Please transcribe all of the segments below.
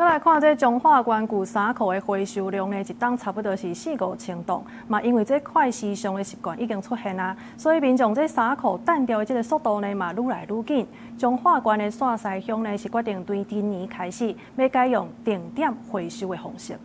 閣來看這彰化縣舊衫褲的回收量呢，一冬差不多是四五千噸。嘛，因為這快時尚的習慣已經出現啊，所以民眾這衫褲擲掉的這个速度呢，嘛愈來愈緊。彰化縣的線西鄉呢，是決定對今年開始，欲改用定點回收的方式。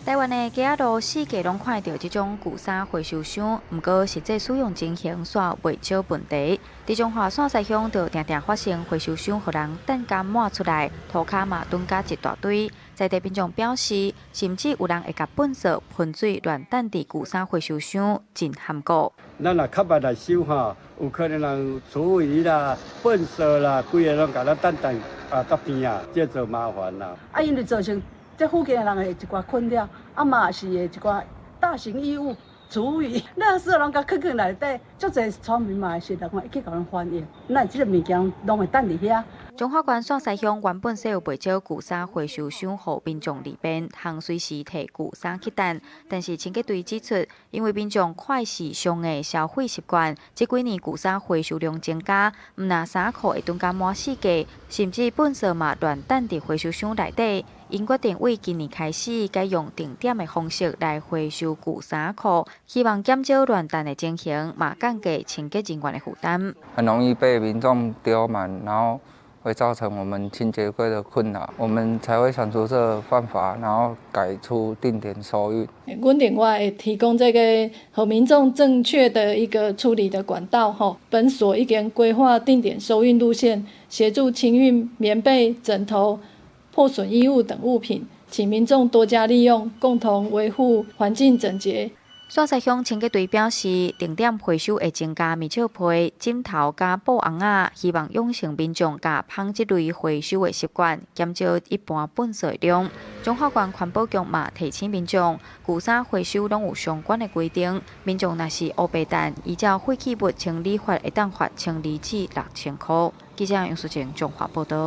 台灣的街仔路四界攏看著這種舊衫回收箱，毋過實際使用情形煞袂少問題。佇彰化線西鄉就定定發生回收箱予人擲甲滿出來，塗跤嘛囤甲一大堆。在地民眾表示，甚至有人會共糞埽噴水亂擲佇舊衫回收箱，真含糊。咱若較慢來收吼，有可能人廚餘啦、糞埽啦，規个攏共咱擲擲啊，到邊啊，這就麻煩啦。啊，因為造成這附近的人會一寡困擾，啊嘛是會一寡大型異物、廚餘，垃圾攏共囥囥內底，足濟村民嘛是來講會去共阮反映，咱這个物件攏會擲佇遐。彰化縣線西鄉原本設有袂少舊衫回收箱，予民眾利便，通隨時提舊衫去擲。但是清潔隊指出，因為民眾快時尚的消費習慣，這幾年舊衫回收量增加，毋但衫褲會囤甲滿四界，甚至糞埽嘛亂擲佇回收箱內底。𪜶決定為今年開始改用定點的方式來回收舊衫褲，希望減少亂擲的情形，嘛降低清潔人員的負擔。很容易被民眾丟滿，然後會造成我們清潔隊的困擾，我們才會想出這個辦法，然後改出定點收運。阮另外會提供這個予民眾正確的一個處理的管道，吼，本所已經規劃定點收運路線，協助清運棉被、枕頭、破損衣物等物品，請民眾多加利用，共同維護環境整潔。線西鄉清潔隊表示，定點回收會增加棉笑被、枕頭佮布尪仔，希望養成民眾共紡這類回收的習慣，減少一般糞埽量。彰化縣環保局嘛提醒民眾，舊衫回收攏有相關的規定，民眾若是烏白擲，依照廢棄物清理法會當罰12至6千箍。記者楊淑靜彰化報導。